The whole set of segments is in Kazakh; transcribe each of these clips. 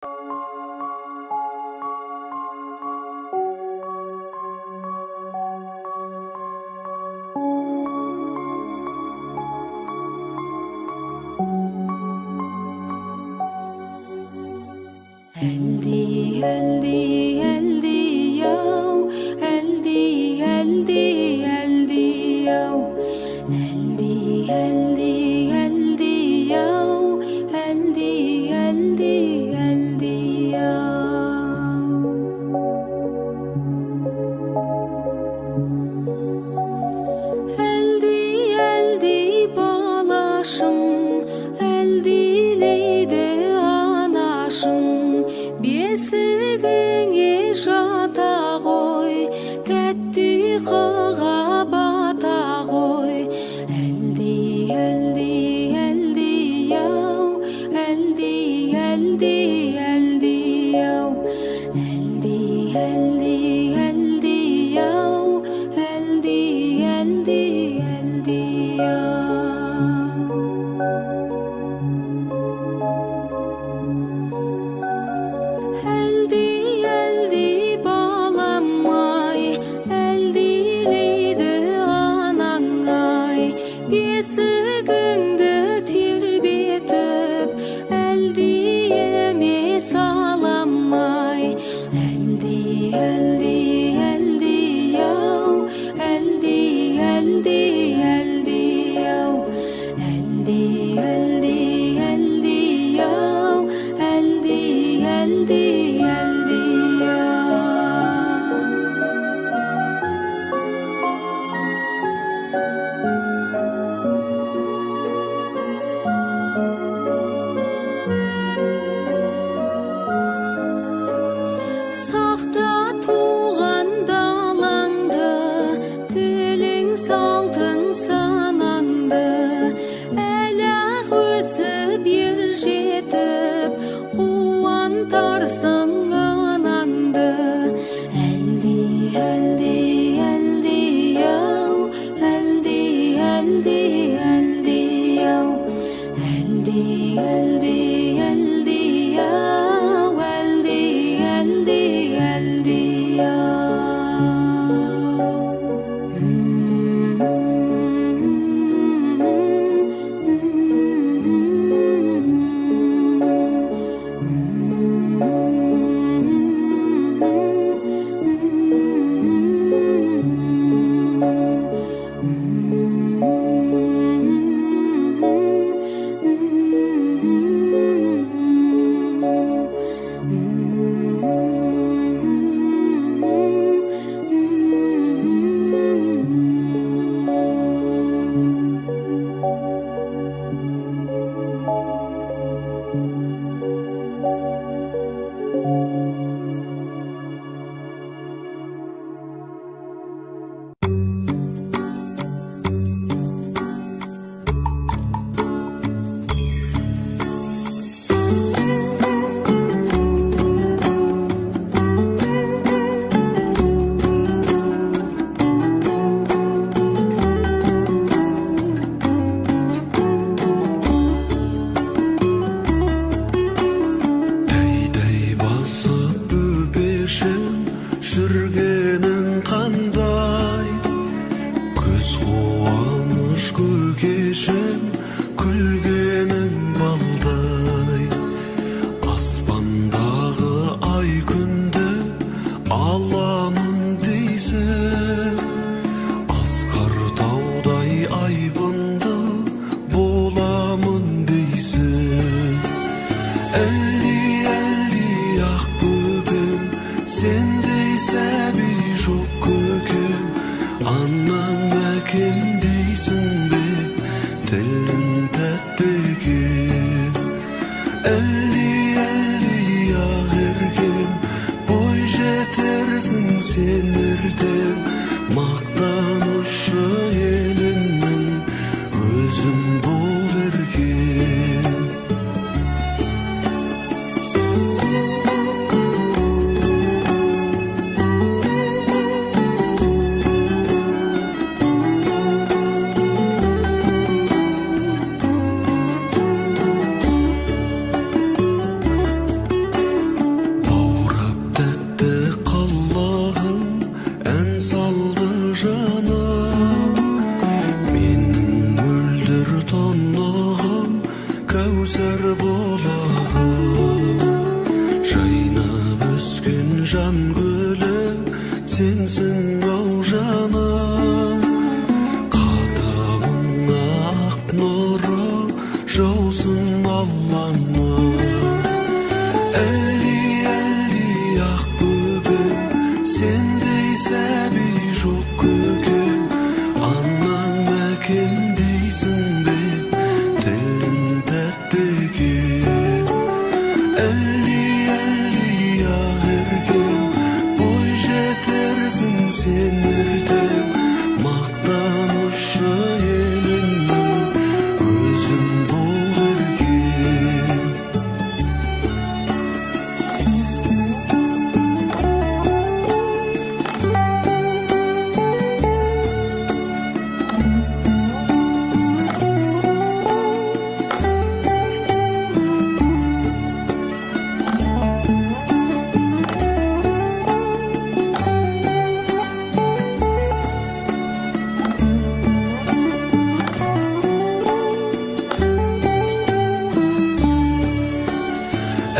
Әлди, әлди, әлди ау, әлди, әлди, әлди ау, әлди, әлди, әлди ау, әлди, әлди, әлди ау. Әлди, әлди балашым, әлдилейді анашым. Бесігіңе жата ғой, тәтті ұйқыға бата ғой. Әлди, әлди, әлди ау, әлди, әлди, әлди ау, әлди, әлди, әлди ау, әлди, әлди, әлди ау. Әлди, әлди балам-ай, әлдилейді анаң-ай. Бесігіңді тербетіп, әлдиіме салам-ай. Әлди, әлди, әлди ау, әлди, әлди, әлди ау, әлди, әлди, әлди ау, әлди, әлди, әлди ау. Сақта туған далаңды, тілің салтың санаңды, әлі-ақ өсіп ер жетіп, қуантарсың анаңды. Әлди, әлди, әлди ау, әлди, әлди, әлди ау, әлди, әлди, әлди ау, әлди, әлди, әлди ау. Тәй-тәй басып бөпешім, жүргенің қандай? Көз қуаныш көкешім, күлгенің балдай. Аспандағы ай күнді аламын дейсің, асқар таудай айбынды боламын дейсің. Әлди, әлди ақ бөпем, сендей сәби жоқ көкем. Анаң әкем дейсің бе, тілің тәтті екен. Әлди, әлди ақ еркем, бой жетерсің сен ертең. Мақтанышы еліңнің, өзің бол еркем. Әлди, әлди ақ бөпем, сендей сәби жоқ көкем. Анам әкем дейсің бе, тілің тәтті екен. Әлди, әлди ақ еркем, бой жетерсің сен ертең. Мақтанышы еліңнің, өзің бол еркем.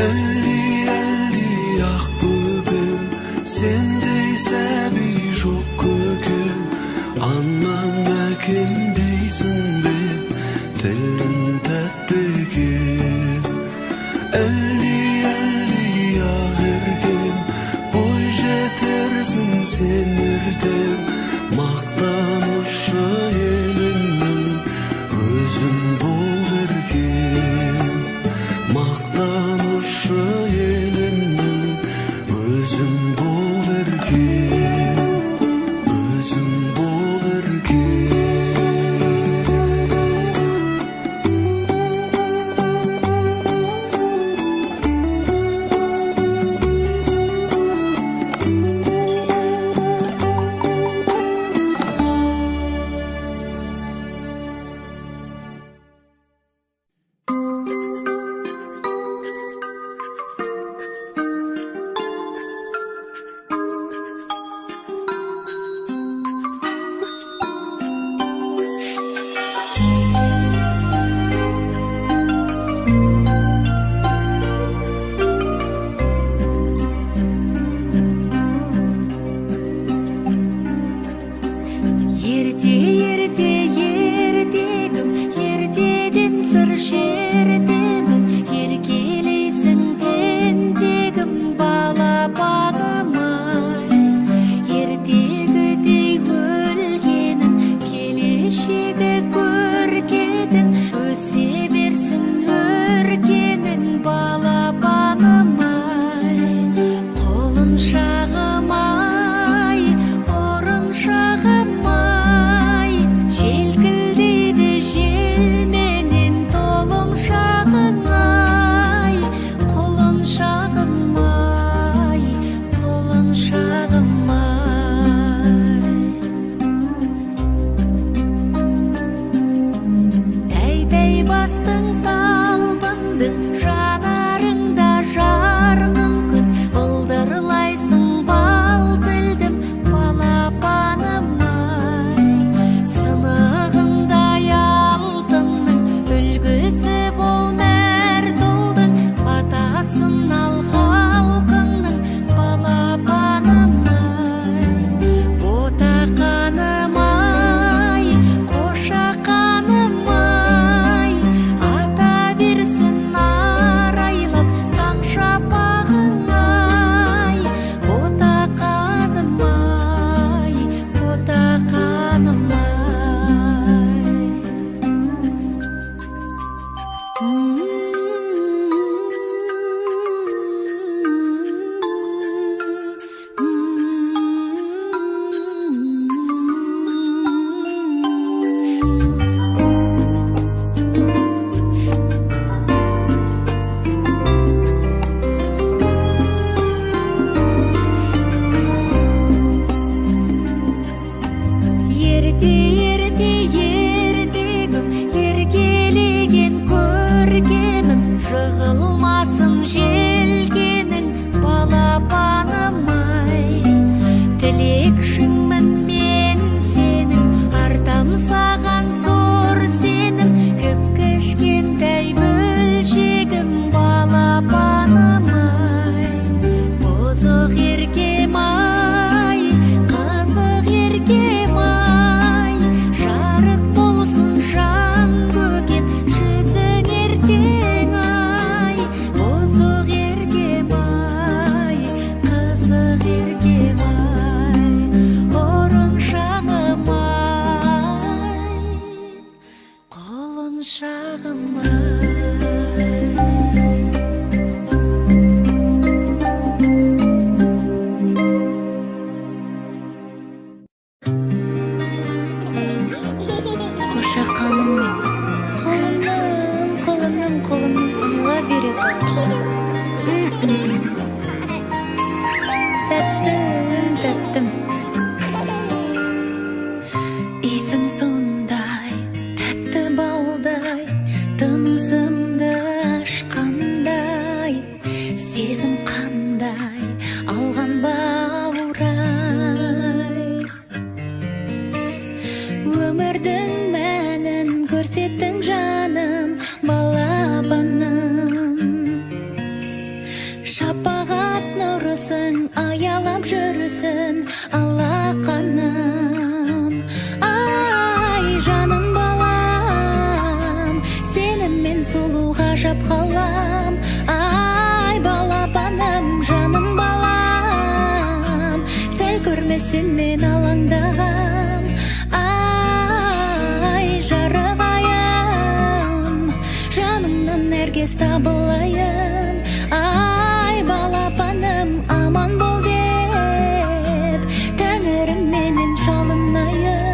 Әлди, әлди ақ бөпем, сендей сәби жоқ көкем. Анам әкем дейсің бе, тілің тәтті екен. Әлди, әлди ақ еркем, бой жетерсің сен ертең. Мақтанышы еліңнің, өзің бол еркем. Мақтанышы еліңнің, өзің бол еркем. Өзің бол еркем. Сезім қандай алған баурай, өмірдің мәнін көрсеттің жаным, балапаным. Шапағат нұрысың аялап жүрсін алақаным. Ай, жаным балам, сені мен сұлу ғажап қалам. Ай, балапаным, жаным балам, сәл көрмесем мен алаңдағам. Ай, жарық айым, жаныңнан нәргес табылайын. Ай, балапаным, аман бол деп тәңіріме мен жалынайын.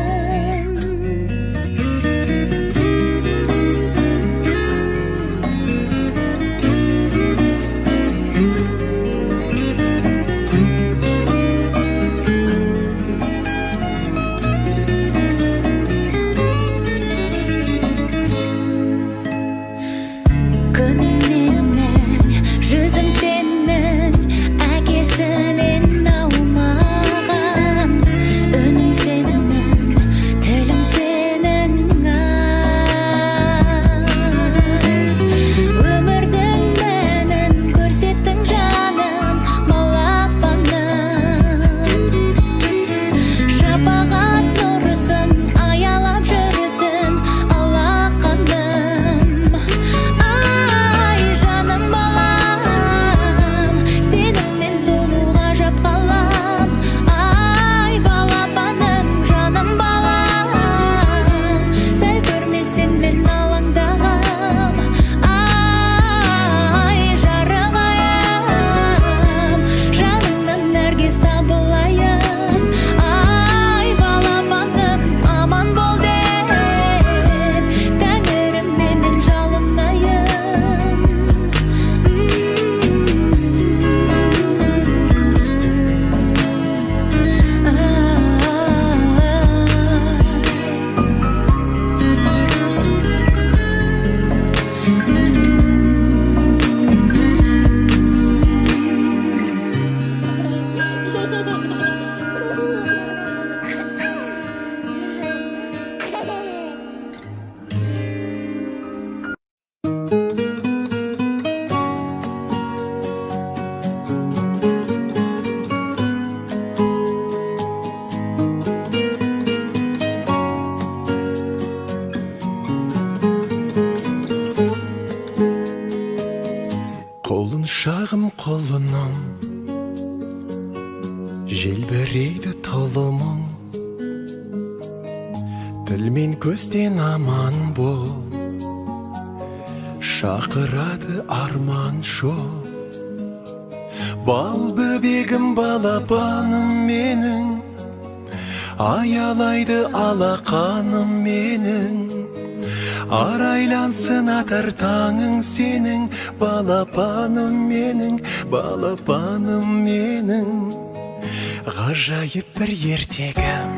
Күнім менің, жүзің сенің, әкесінен аумаған. Үнің сенің, тілің сенің, ай. Өмірдің мәнін көрсеттің жаным, балапаным. Шапағат нұрысын аялап жүрсін алақаным. Ай, жаным балам, сені мен сұлу ғажап қалам. Ай, балапаным, жаным балам, сәл көрмесем мен алаңдағам. Ай, жарық айым, жаныңнан нәргес табылайын. Ай, балапаным, аман бол деп тәңіріме мен жалынайын. Құлыншағым құлыным, желбірейді тұлымың. Тіл мен көзден аман бол, шақырады арман жол. Бал бөбегім, балапаным менің, аялайды алақаным менің. Арайлансын атар таңың сенің, балапаным менің, балапаным менің. Ғажайып бір ертегім,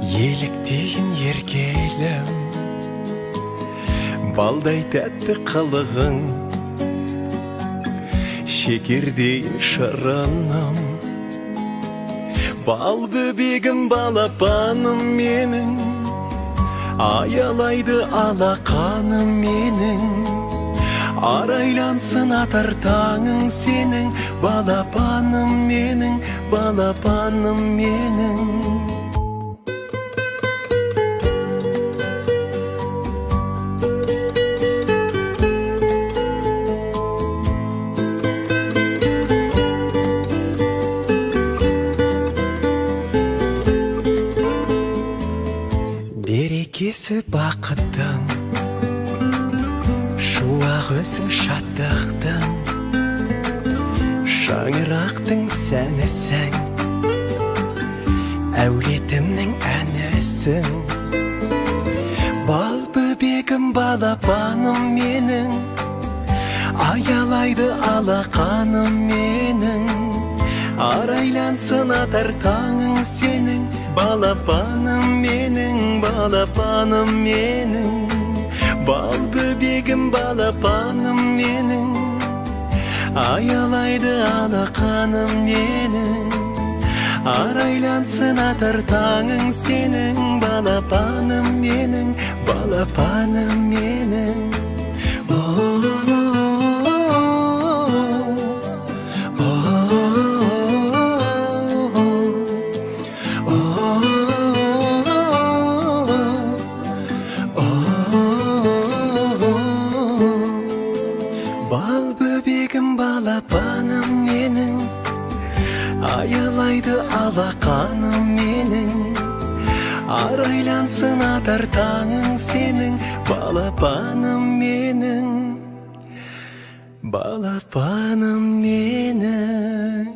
еліктейін еркелім. Балдай тәтті қылығың, шекердей шырыным. Бал бөбегім, балапаным менің, аялайды алақаным менің. Арайлансын атар таңың сенің, балапаным менің, балапаным менің. Берекесі бақыттың, шуағы өзің шаттықтың, шаңырақтың сәнісің, әулетімнің әнісің. Бал бөбегім, балапаным менің, аялайды алақаным менің. Арайлансын атар таңың сенің, балапаным менің, балапаным менің. Бал бөбегім, балапаным менің, Аялайды алақаным менің, арайлансын атар таңың сенің, балапаным менің, балапаным менің. Бал бөбегім, балапаным менің, аялайды алақаным менің, арайлансын атар таңың сенің, балапаным менің, балапаным менің.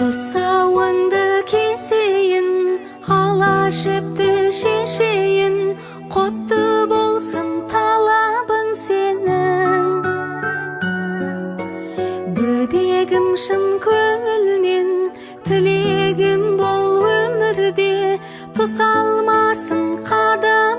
Тұсауыңды кесейін, ала жіпті шешейін, құтты болсын талабың сенің. Бөбегім шын көңілмен, тілегім бол өмірде, тұсалмасын қадам.